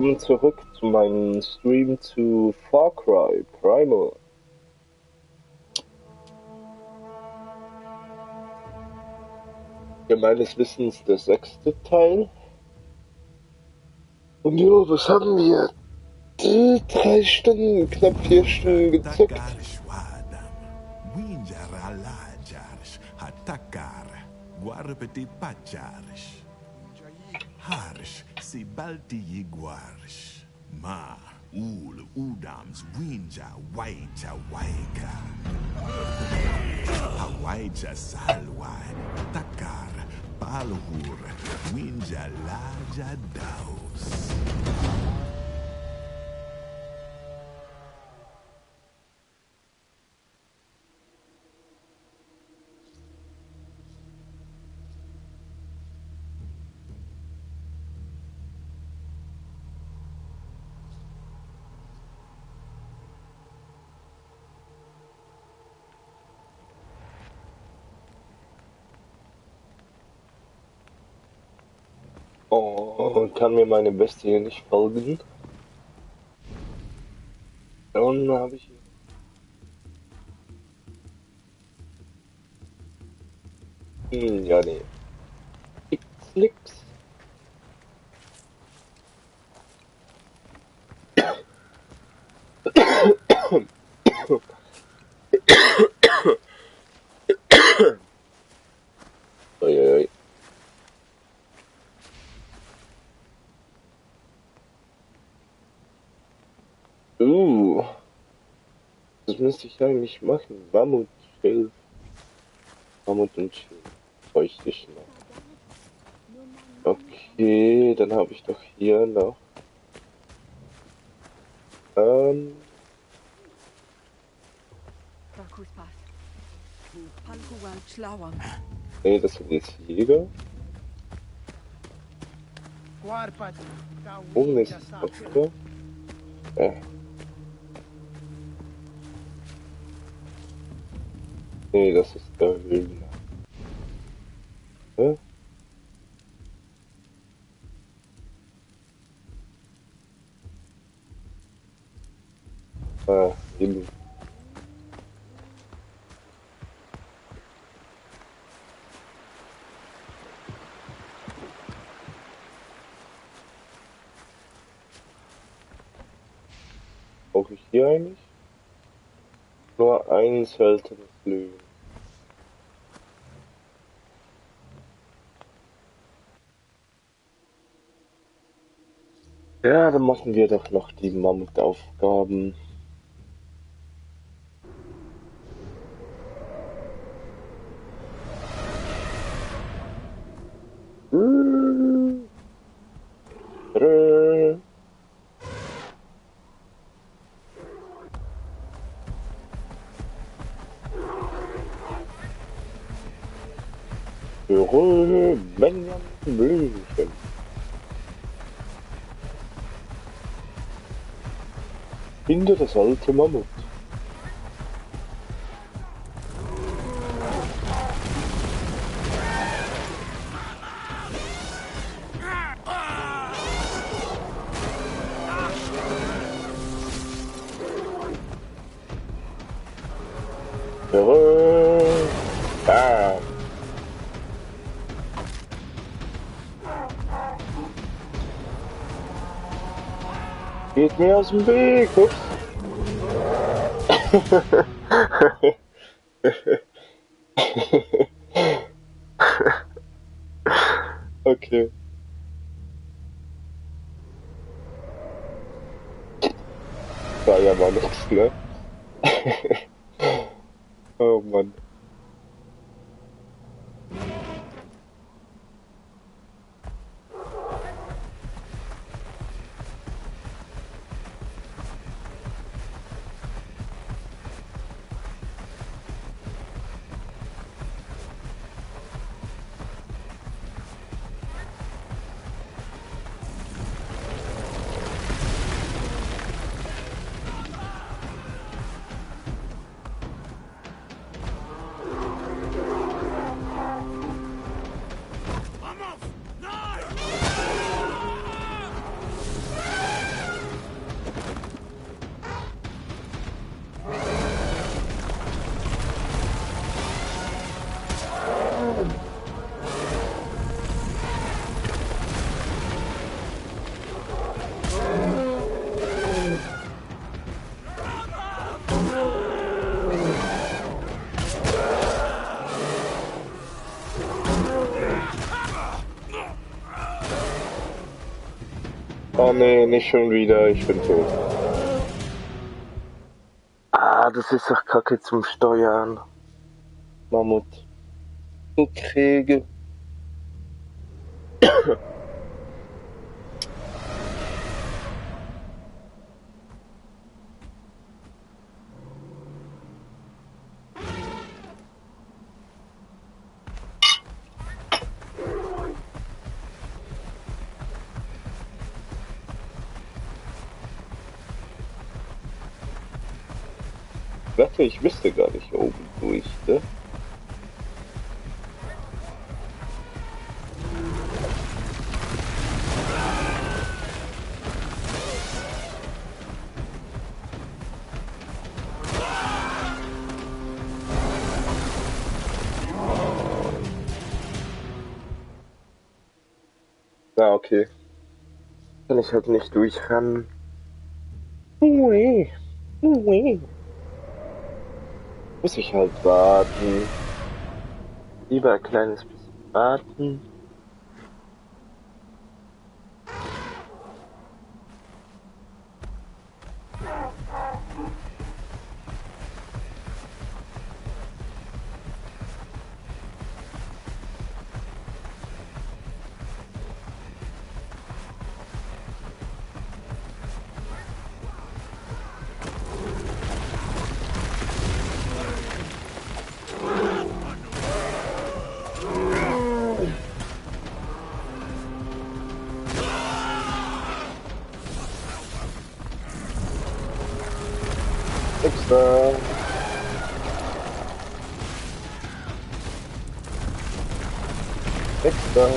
Willkommen zurück zu meinem Stream zu Far Cry Primal. Ja, meines Wissens der 6. Teil. Und jo, was haben wir? 3 Stunden, knapp 4 Stunden gezockt. Harsh si balti yiguarsh. Ma ul udams winja waija waika. Hawaija salwai takar balhur winja laja daus. Oh, kann mir meine Bestie hier nicht folgen? Da unten habe ich ja, nee. Gibt's nix. Uiuiui. Das müsste ich eigentlich machen. Mammutschild. Mammut und Schild. Bräuchte ich noch. Okay, dann habe ich doch hier noch. Nee, das sind jetzt Jäger. Oben ist Doktor. Nee, das ist der Höhlen. Hä? Höhlen. Brauche ich hier eigentlich? Nur ein seltenes Löwen. Ja, dann machen wir doch noch die Mammutaufgaben. Benjamin Blümchen. Finde das alte Mammut. Bam. Geht mir aus dem Weg. Ups. Okay. War ja mal nix, ne? Oh Mann. Oh nee, nicht schon wieder, ich bin tot. Ah, das ist doch Kacke zum Steuern. Mammut. So träge. Warte, ich müsste gar nicht oben durch, ne? Ja, okay. Kann ich halt nicht durchrennen. Ui. Ui. Muss ich halt warten. Lieber ein kleines bisschen warten. Extra. Extra.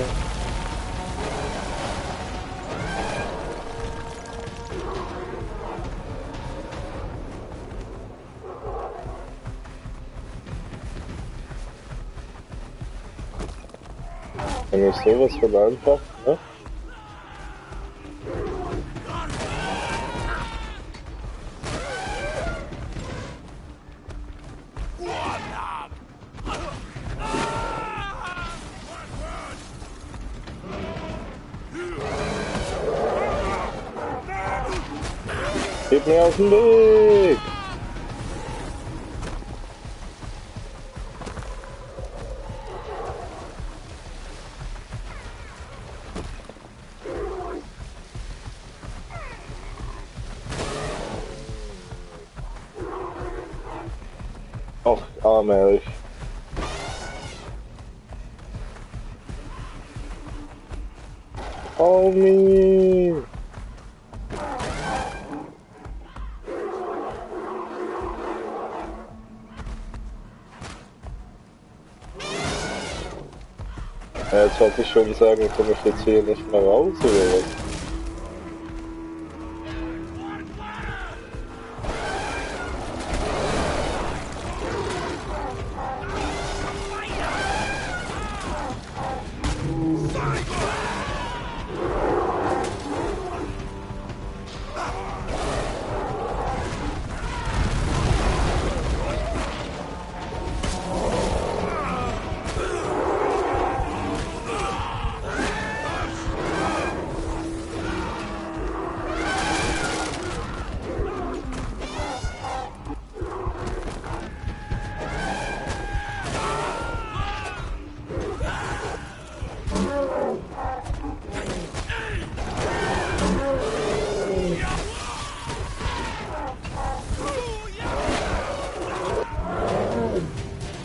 Wenn ich sowas von einfach, ne? Geht mir aus dem Weg! Ach, armer Elch. Oh nee! Ja, jetzt wollte ich schon sagen, komme ich jetzt hier nicht mehr raus oder was?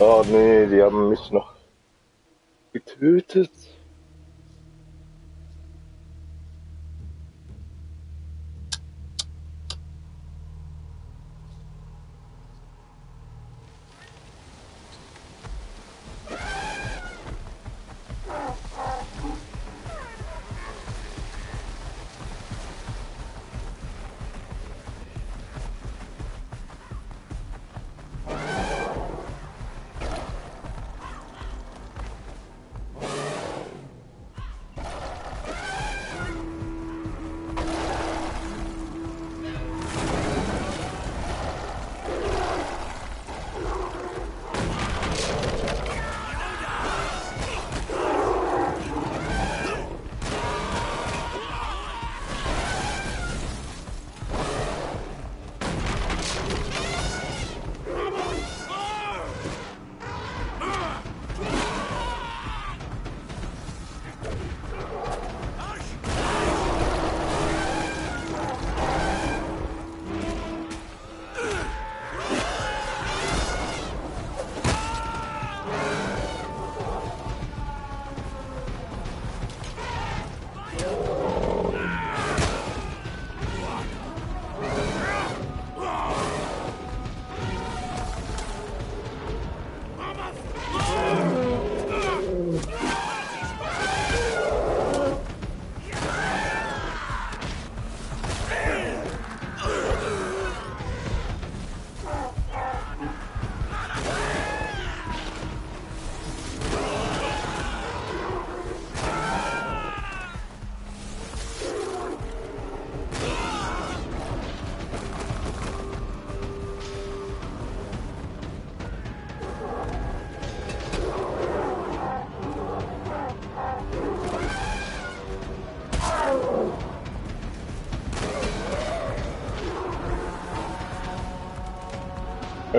Oh nee, die haben mich noch getötet.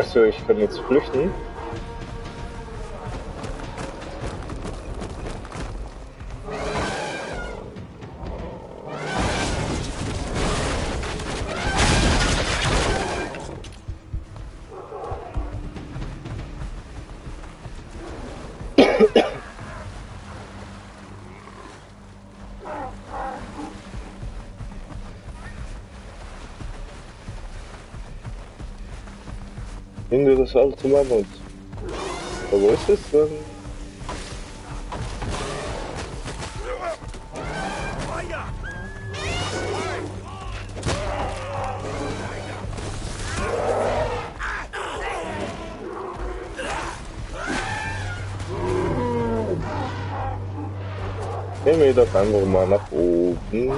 Achso, ich kann jetzt flüchten. Hinter das alte Mammut. Aber wo ist es denn? Nehmen wir das einfach mal nach oben.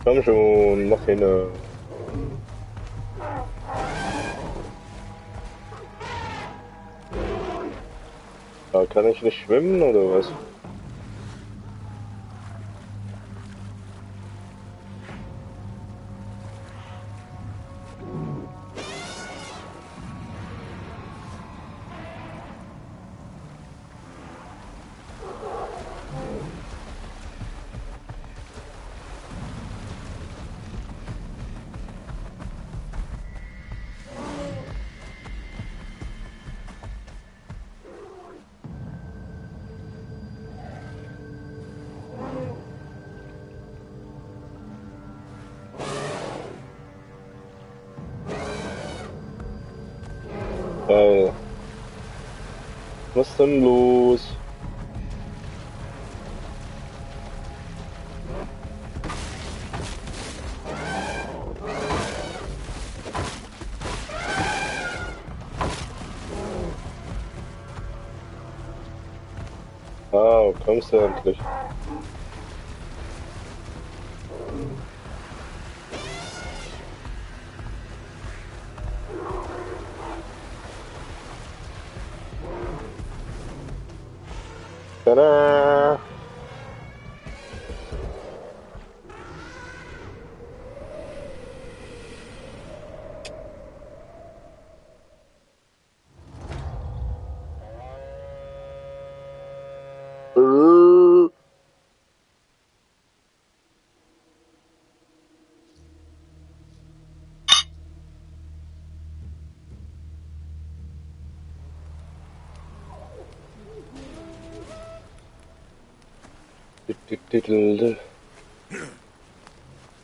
Komm schon, mach hin. Da kann ich nicht schwimmen oder was? Was denn los? Ah, kommst du endlich? Tada!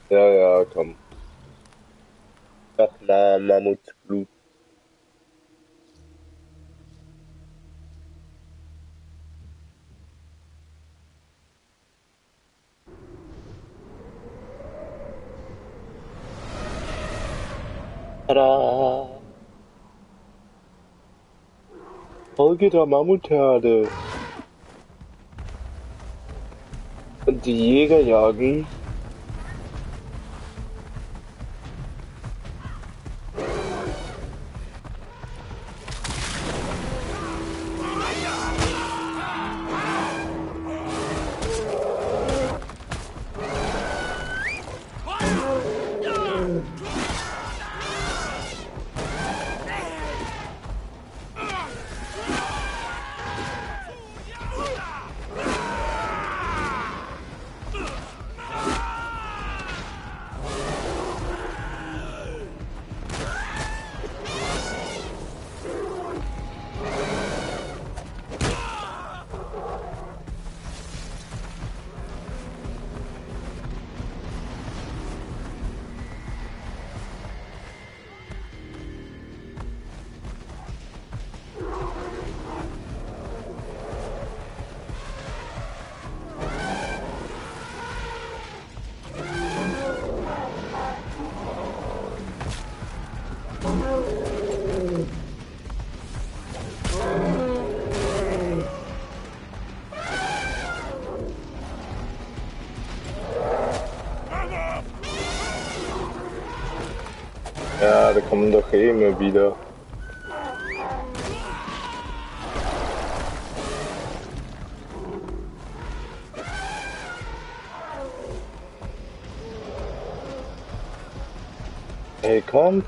Ja, ja, komm. Mach mal Mammutsblut. Tada! Folge der Mammutherde. Und die Jäger jagen. Ja, da kommen doch eh immer wieder. Hey, kommt!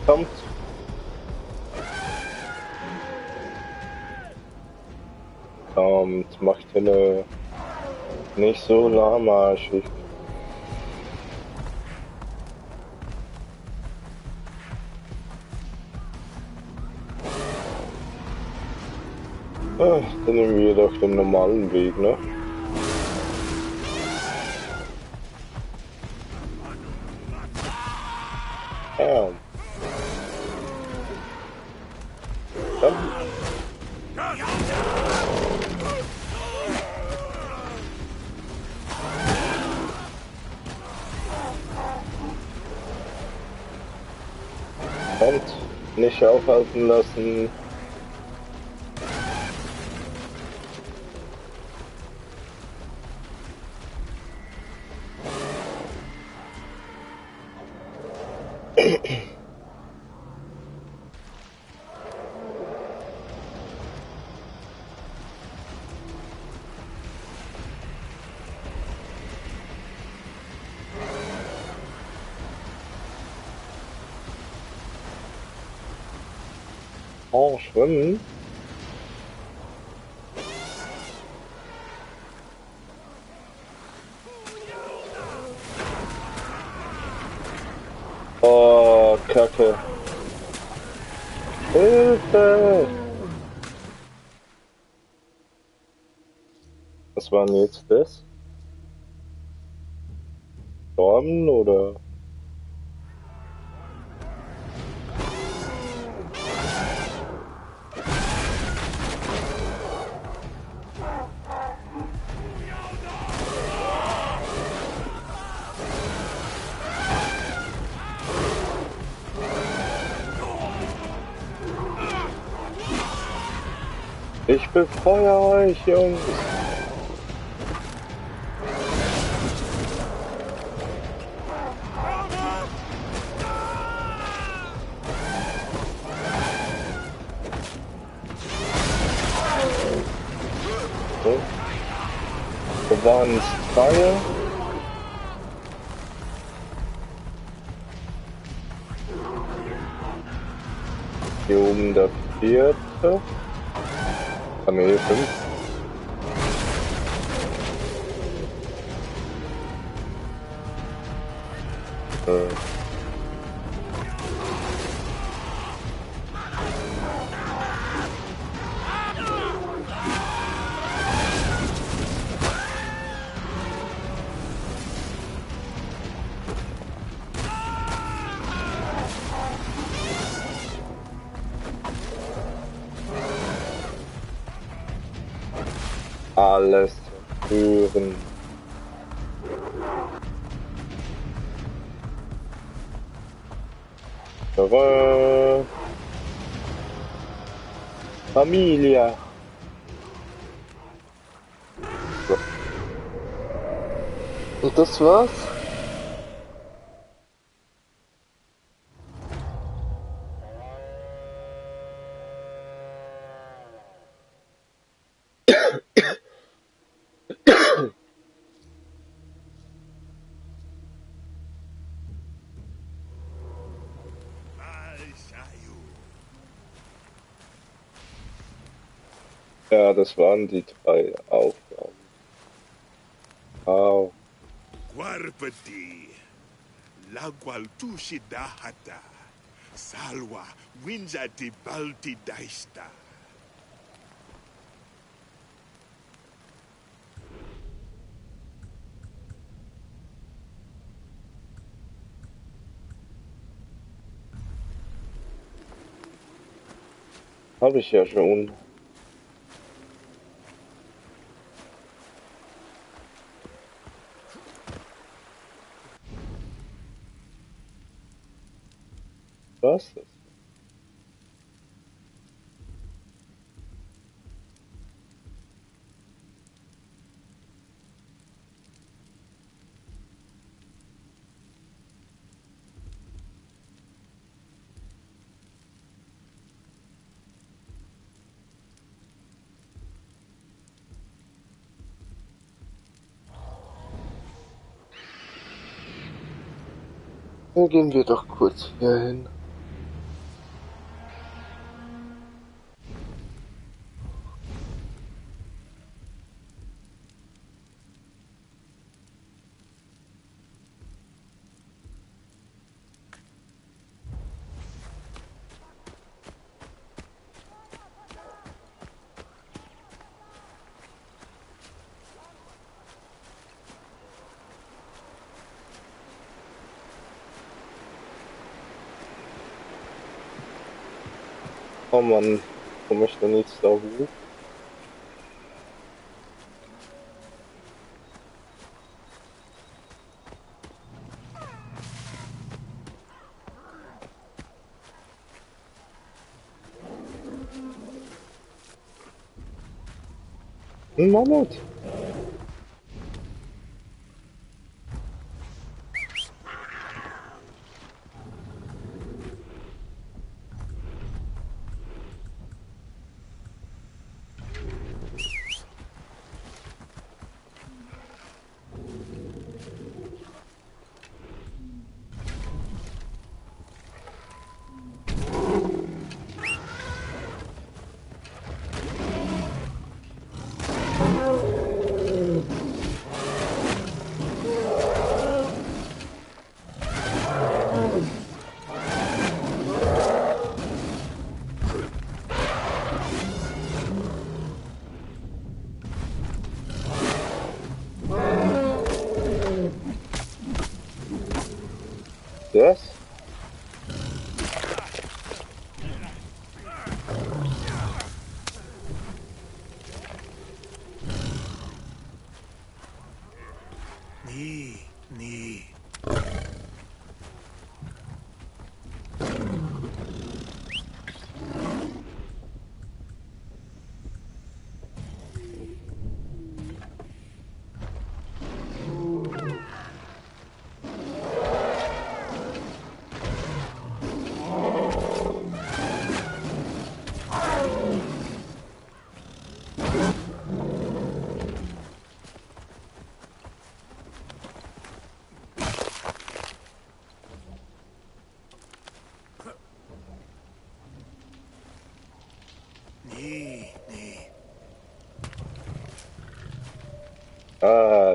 Kommt! Kommt, macht Hille nicht so lahmarschig. Ah, dann nehmen wir doch den normalen Weg, ne? Ja. Komm. Kommt, nicht aufhalten lassen. Oh, schwimmen. Oh, Kacke. Hilfe! Was war denn jetzt das? Stormen oder? Ich befeuere euch, Jungs! So. Wir waren es Freie. Hier oben der vierte. Ah ne, fünf. Alles zerstören. Tada. Familia. So. Und das war's? Ja, das waren die 3 Aufgaben. Wow. Guarpati, Lagualtushi Dahata, Salwa, Winjati Balti Daista. Habe ich ja schon. Was? Dann gehen wir doch kurz hier hin. Oh Mann, komme ich denn jetzt da hoch? Ein Mammut.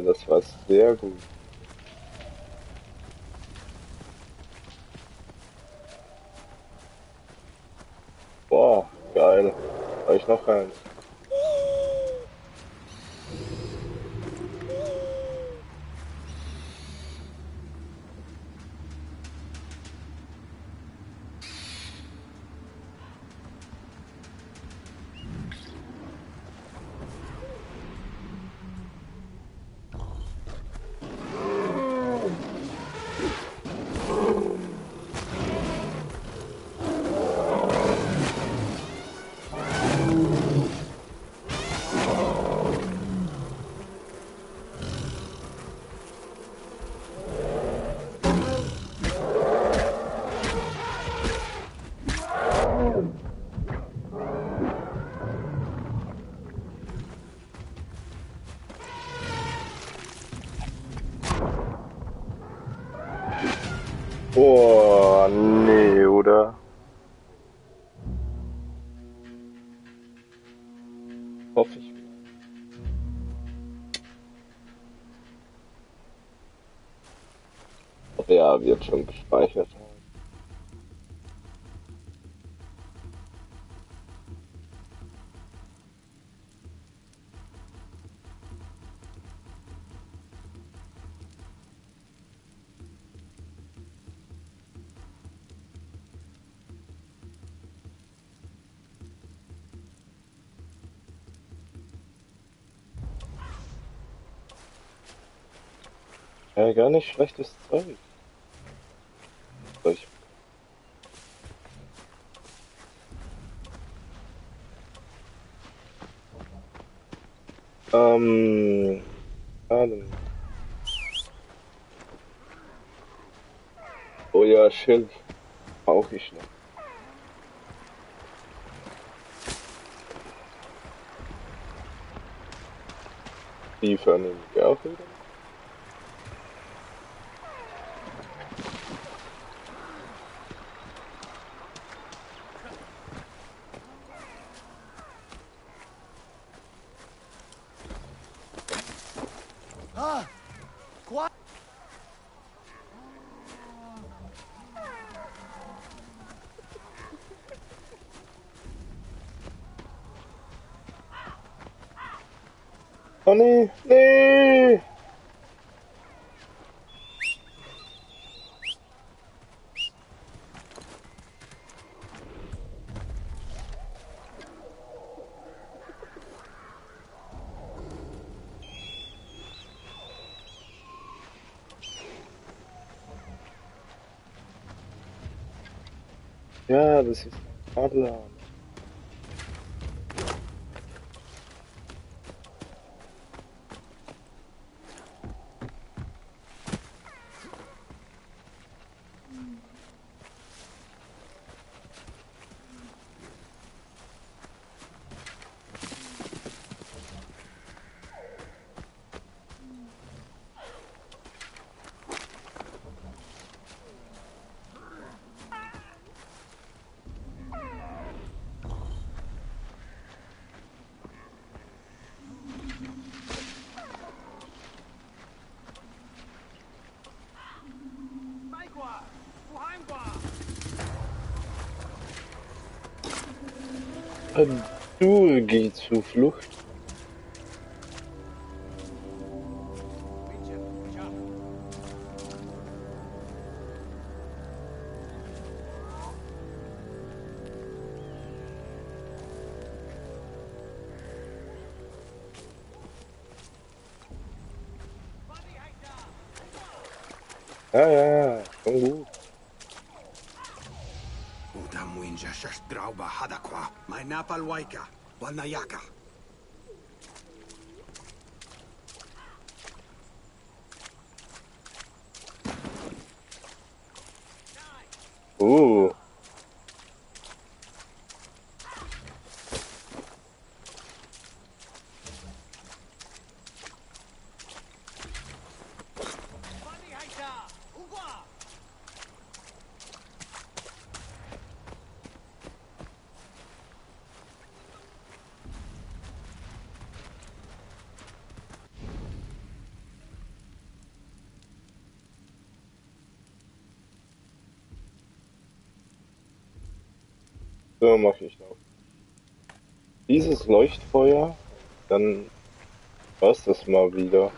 das war sehr gut. Boah, geil. Habe ich noch eins. Oh, nee, oder? Hoffe ich. Ja, wird schon gespeichert haben. Ja, gar nicht schlechtes Zeug. Ich, dann. Oh ja, Schilf. Brauche ich noch. Die vernehmen wir auch wieder. Oh nee, nee! Ja, das ist ein Adler. Du geh zur Flucht. Ja, ja, ja, schon gut. Utamwinja Shashtrauba Hadakwa, Mainapal Waika, Wanayaka. Uh, So mache ich noch. Dieses Leuchtfeuer, dann war's das mal wieder.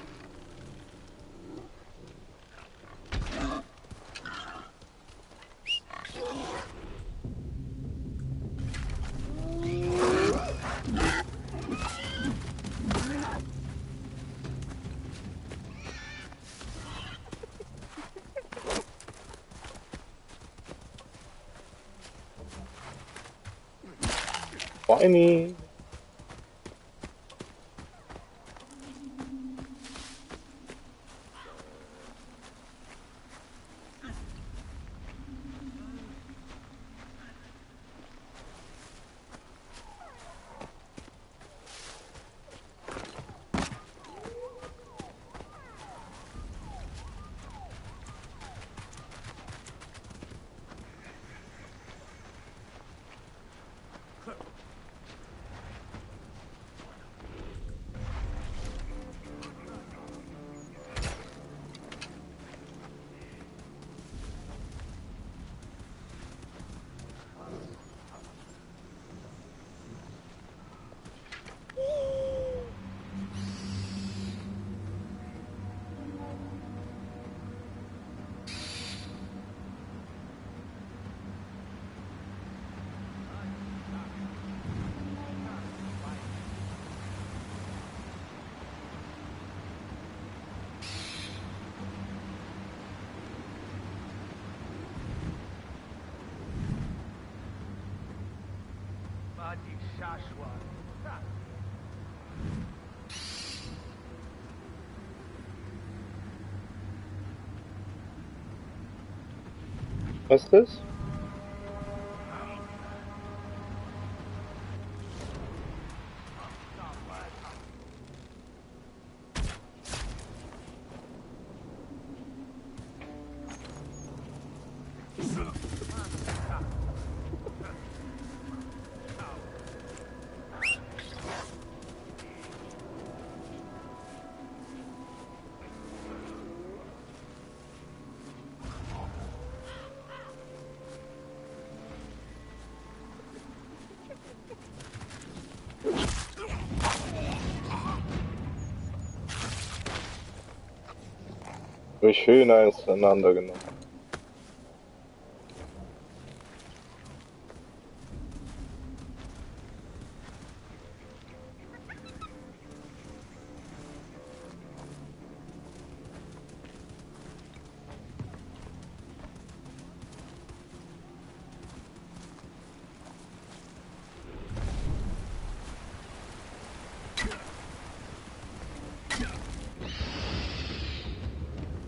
Weini. Was ist das? Wie schön auseinandergenommen.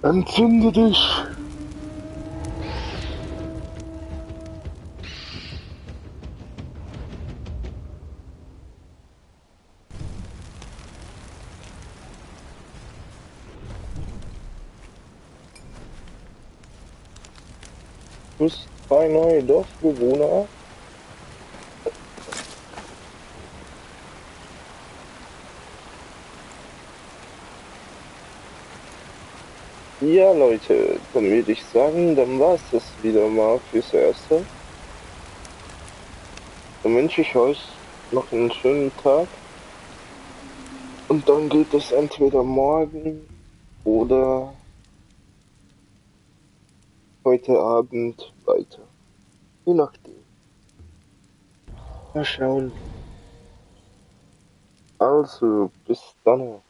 Entzünde dich! Plus 2 neue Dorfbewohner. Ja, Leute, dann würde ich sagen, dann war es das wieder mal fürs Erste. Dann wünsche ich euch noch einen schönen Tag. Und dann geht es entweder morgen oder heute Abend weiter. Je nachdem. Mal schauen. Also, bis dann.